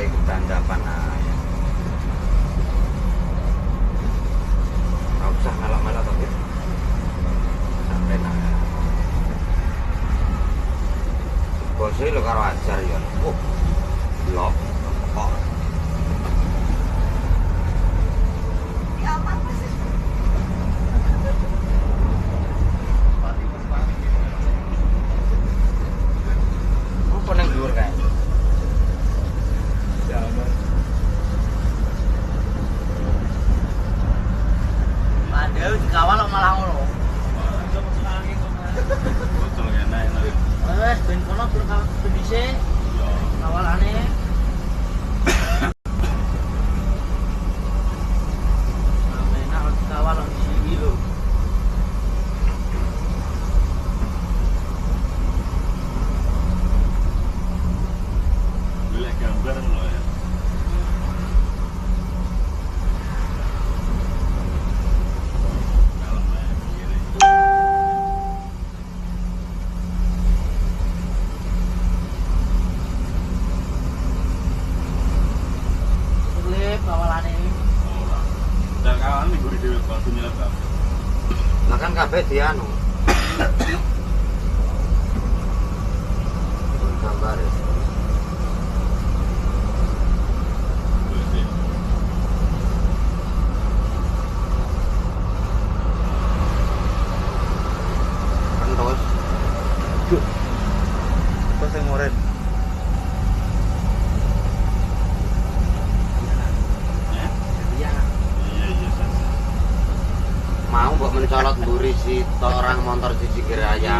Kabeh iku dandapan ae. Ora usah melok-melok to, Bib. Sampai nah. Bose lho karo ajar ya. Oh. Blok kok. Ya apa sih? Apa nang dhuwur kae? Padahal dikawal kok malah ngono. Bocor enak enak. Wes ben kono ben dhisik kawalane. Enak kok dikawal kok dhisiki lho. Golek gambar ngono ya. Kalem ae pinggire. Urip kawalane. Ora. Dan kawan minggu dhewe kok nyelep kabeh. Lah kan kabeh dianu. Gambar ya. Wis ya. Kentos. Terus yang ngoren. Ya? Iya. Iya iya sas. Mau mbok mencolot mburi si orang motor siji geraya.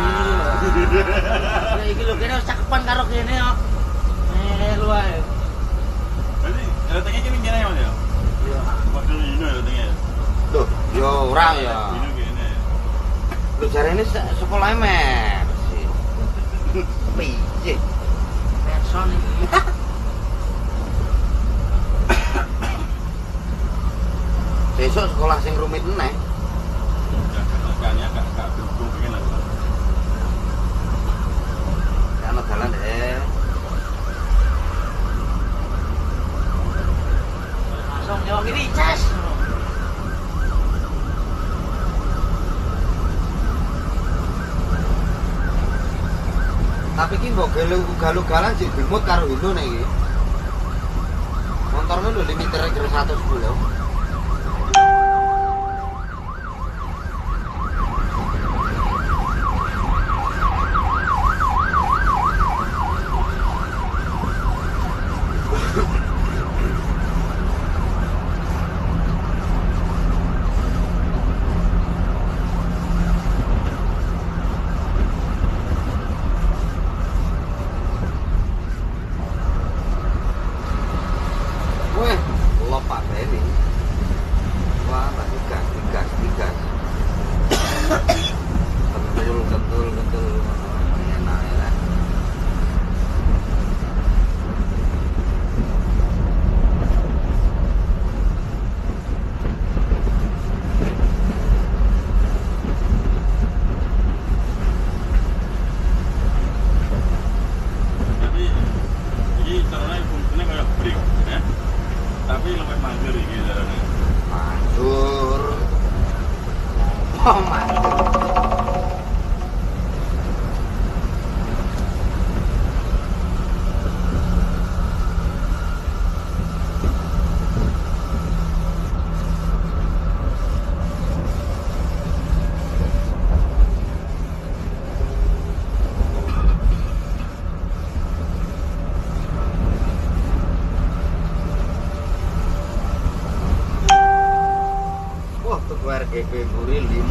Lah iki lho kene wis cakepan karo kene kok. Lu ae. Berarti ratingnya iki kene ya, Mas ya? Iya. Padahal ini ratingnya. Loh, yo ora ya. Ini kene. Lho jarene sekolahnya Mercy. Piye? Person iki. Besok sekolah sing rumit meneh. Ya, makanya gak berhubung pengen aku. Gak ono dalan deh. Langsung yo ngene ces. Tapi ki mbok galu-galan sik gemut karo Hino nek iki. Motormu lho limiter 110. Weh, lo Pak Benny. Wah, digas, digas, digas. Kentul, kentul, kentul. Enak, enak. Tapi iki carane fungsinya kayak break, ya. Tapi lebih manjur iki carane. Manjur. Oh, manjur. Wah, tuku RGB mburi 5.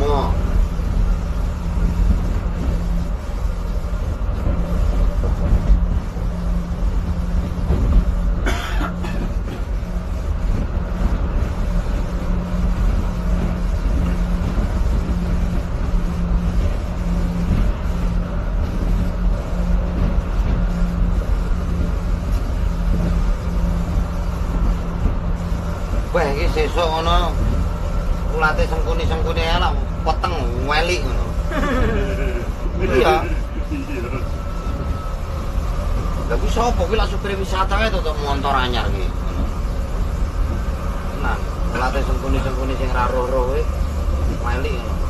Wah, iki sesuk ngono. Ulate sengkuni-sengkuni elok peteng welik ngono. Iya. Iya. Lah kuwi sapa kuwi lak supir wisata kae to montor anyar ki. Tenan, pelate sengkuni-sengkuni sing ra roh-roh kuwi meli ngono.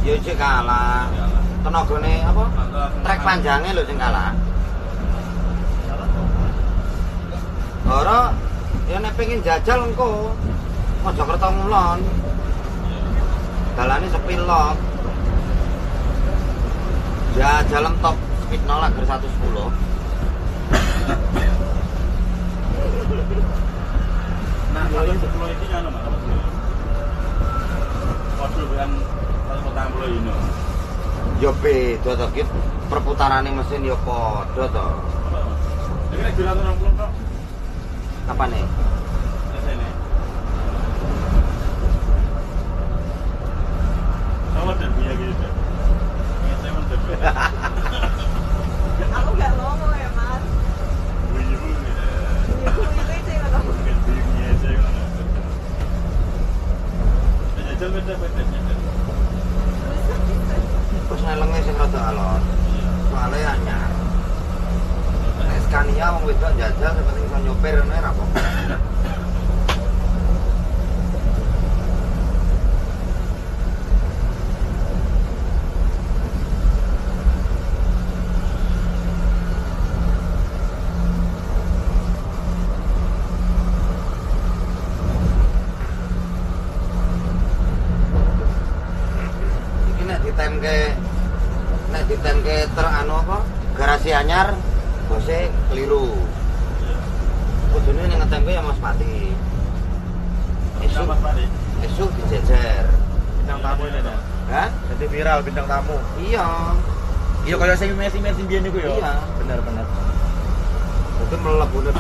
Ya cek kalah. Tenagane apa? Trek panjange lho sing kalah. Ora, ya nek pengin jajal engko Mojokerto ngulon. Dalane sepi lok. Jajalem top speed 0 agar 110. Nah, 110 iki ngono Mas. Padha kan 140 ini. Ya beda to ki perputarane mesin ya padha to. Iki nek 260 tok. Apane? Mesine. Sama derby ya gitu. Ini saya mau derby. Aku gak lomo ya, Mas. Wiyu gitu. Wiyu itu ngono. Wiyu aja ngono. Jajal beda-beda. Terus nelenge sing rada alot. Soale anyar. Nek Scania wong wedok jajal sing penting iso nyopir ngono ora apa-apa. Iki nek ditemke ter anu apa? Garasi anyar bose keliru. Kudune ning ngetemke ya Mas Pati. Esuk Mas Pati. Esuk dijejer. Bintang tamu ini dah. Hah? Jadi viral bintang tamu. Iya. Iya kaya sing Messi-Messi mbiyen niku ya. Iya. Bener-bener. Itu mlebune